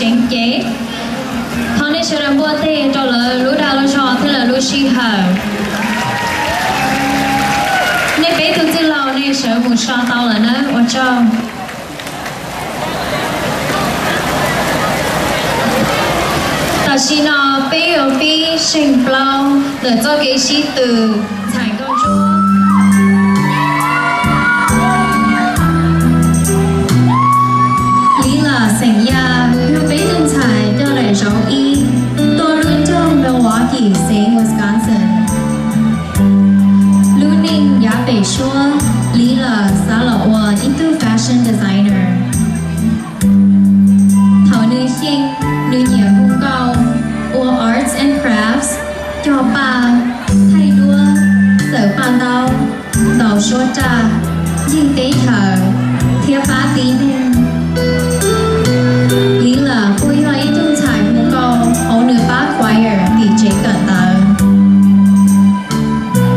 Tseev cev. Thov nej sawv daws npuaj teg rau lawv lub dag lub zog thiab lawv lub sij hawm. Nej peb tug txwj laug nej sawv mus so tau lawm nawb, ua tsaug. Tam sim no peb yuav pib seem plaub ntawm txoj kev sib tw ntxhais nkauj ntsuab. Lila xeem Yaj yog peb tug ntxhais coj daim zauv ib tuaj lub nroog Milwaukee, xeev Wisconsin. Lub neej yav pem suab, Lila xav los ua ib tug fashion designer. Thaum nws xyeej, nws nyiam hu nkauj, ua arts and crafts, cog paj, thaij duab, txawm paj ntaub, ntaus suab raj, ncig teb chaws, thiab pab tib neeg. Lila kuj yog ib tug ntxhais hu nkauj hauv nws pab choir tim tsev kawm ntawv.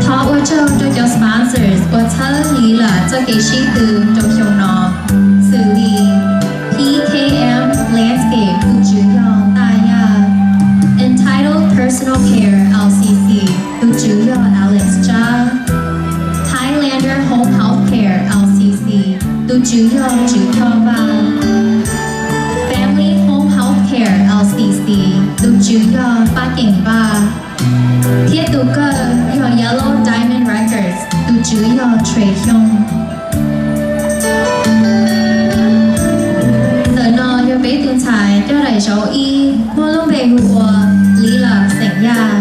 Thov ua tsaug rau cov sponsors uas txhawb Lila txoj kev sib tw rau xyoo no, xws li P K M Landscape tus tswv yog Ntaj Yaj, Entitled Personal Care L C C tus tswv yog Alex Tsab, Highlander Home Health Care L C C tus tswv yog Tswv Coj Vaj, Family Home Health Care L C C tus tswv yog Paj Keem Vaj, thiab tus kawj yog Yellow Diamond Records tus tswv yog Tshwm Xyooj. Ntawm no yog peb tus ntxhais coj daim zauv ib muaj lub npe hu ua Lila xeem Yaj.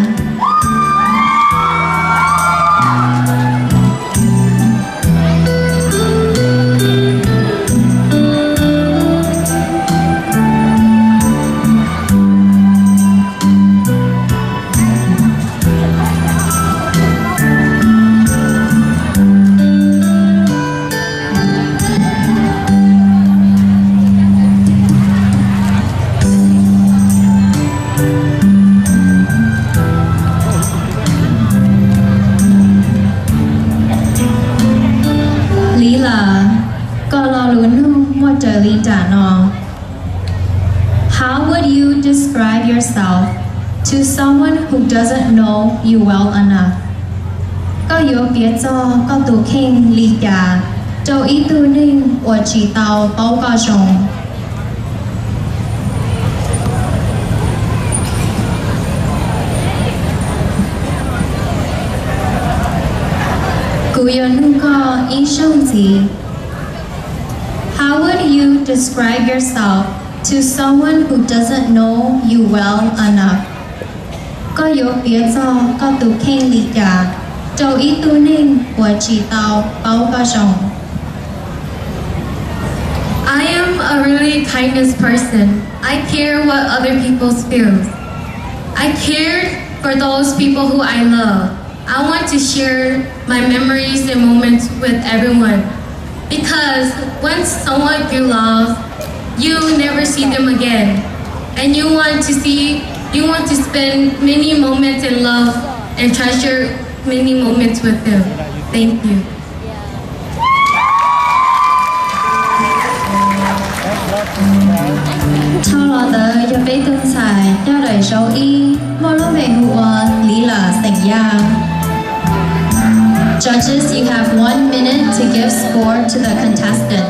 Lila, koj lo lus nug muaj raws li nram no. How would you describe yourself to someone who doesn't know you well enough? Koj yuav piav txog koj tus kheej li cas rau ib tug neeg uas tsis tau paub koj zoo? Kuv yuav nug koj ib zaug ntxiv. How would you describe yourself to someone who doesn't know you well enough? Koj yuav piav txog koj tus kheej li cas rau ib tug neeg uas tsis tau paub koj zoo? I am a really kindness person. I care what other people feels. I care for those people who I love. I want to share my memories and moments with everyone. Because once someone you love, you never see them again. And you want to see, you want to spend many moments in love and treasure many moments with them. Thank you. Dhau los ntawd yog peb tug ntxhais coj daim zauv ib muaj lub npe hu ua Lila xeem Yaj. Judges, you have one minute to give score to the contestant.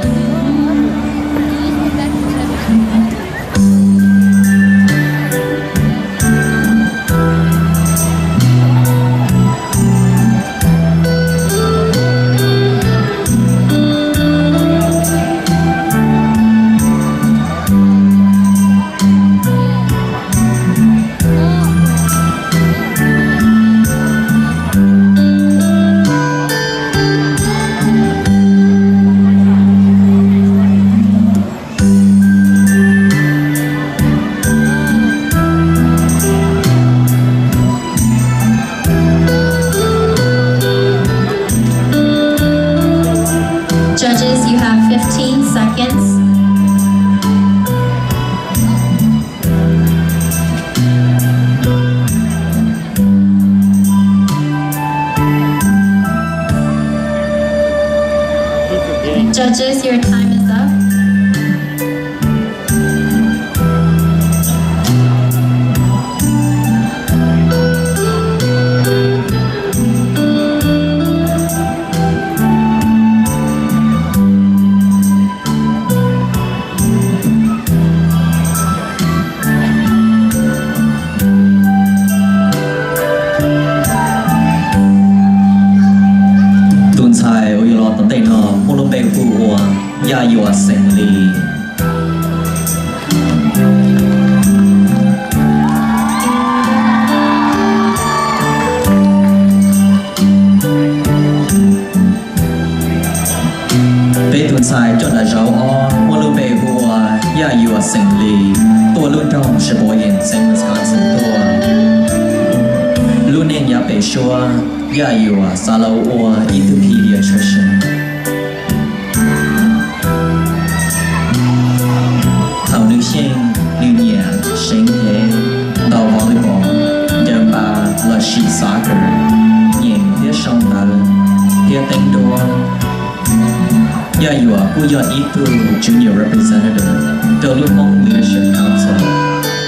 Judges, you have fifteen seconds. Judges, your time is up. Yaj Yuam Xeem Lis. Peb tus ntxhais coj nram zauv ob muaj lub npe hu ua Yaj Yuam Xeem Lis, tuaj lub nroog Sheboygan, Saint Louis, Wisconsin tuaj. Lub neej yav pem suab Yaj Yuam xav los ua ib tug pediatrician. Thaum nws xyeej, nws nyiam seev ntev, ntaus volleyball, ncaws npas los sis soccer, nyeem thiab sau ntawv thiab teeb duab. Yaj Yuam kuj yog ib tug junior representative rau lub Hmoob Leadership Council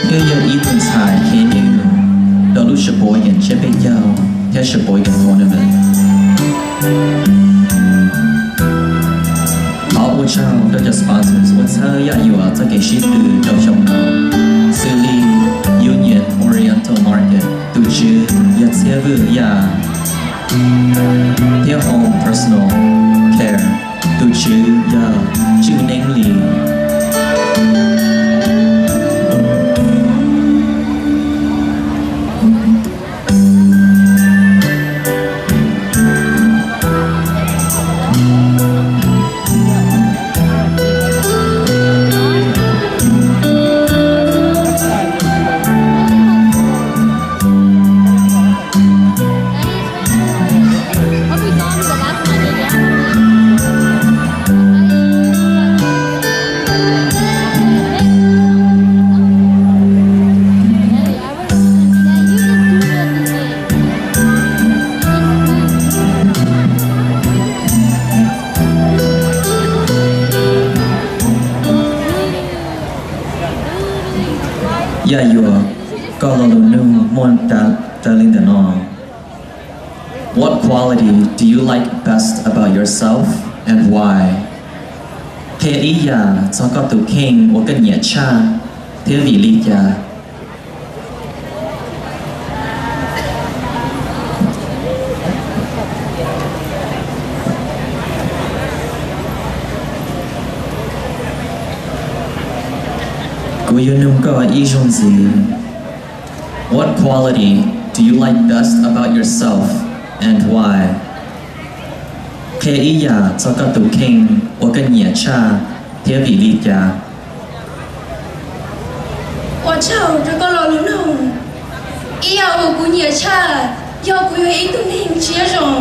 thiab yog ib tug ntxhais khev nyooj rau lub Sheboygan tsiab peb caug thiab Sheboygan Tournament. Thov ua tsaug rau cov sponsors uas txhawb Yaj Yuam txoj kev sib tw rau xyoo no, xws li Union Oriental Market, tus tswv yog Txhiab Vwj Yaj, thiab Home Personal Care, tus tswv yog Tswj Neeb Lis. Yaj Yuam, koj lo lus nug muaj raws li ntawm no: What quality do you like best about yourself and why? Qhia ib yam txog koj tus kheej uas koj nyiam tshaj thiab vim li cas? Kuv yuav nug koj ib zaug ntxiv: What quality do you like best about yourself and why? Qhia ib yam txog koj tus kheej uas koj nyiam tshaj thiab vim li cas? Ua tsaug rau koj lo lus nug. Ib yam uas kuv nyiam tshaj yog kuv yog ib tug neeg siab zoo.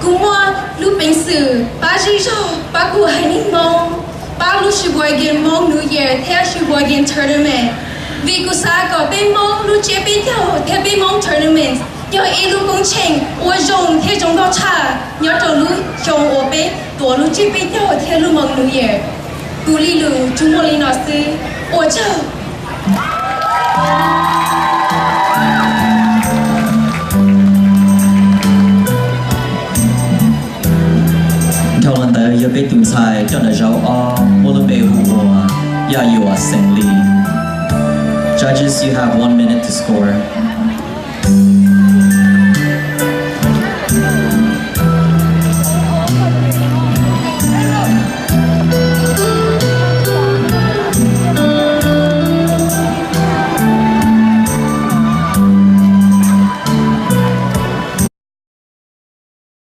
Kuv muaj lub peev xwm pab zej zog, pab kuv haiv neeg Hmoob, pab lub Sheboygan Hmoob New Year thiab Sheboygan Tournament, vim kuv xav kom peb Hmoob lub tsiab peb caug thiab peb Hmoob Tournament yog ib lub koob tsheej uas zoo thiab zoo nkauj tshaj nyob rau lub xyoo uas peb tuav lub tsiab peb caug thiab lub Hmoob New Year. Kuv li lus tsuas muaj li no xwb. Ua tsaug. Dhau los ntawd yog peb tus ntxhais coj nram zauv ob muaj lub npe hu ua Yaj Yuam Xeem Lis. Judges, you have one minute to score.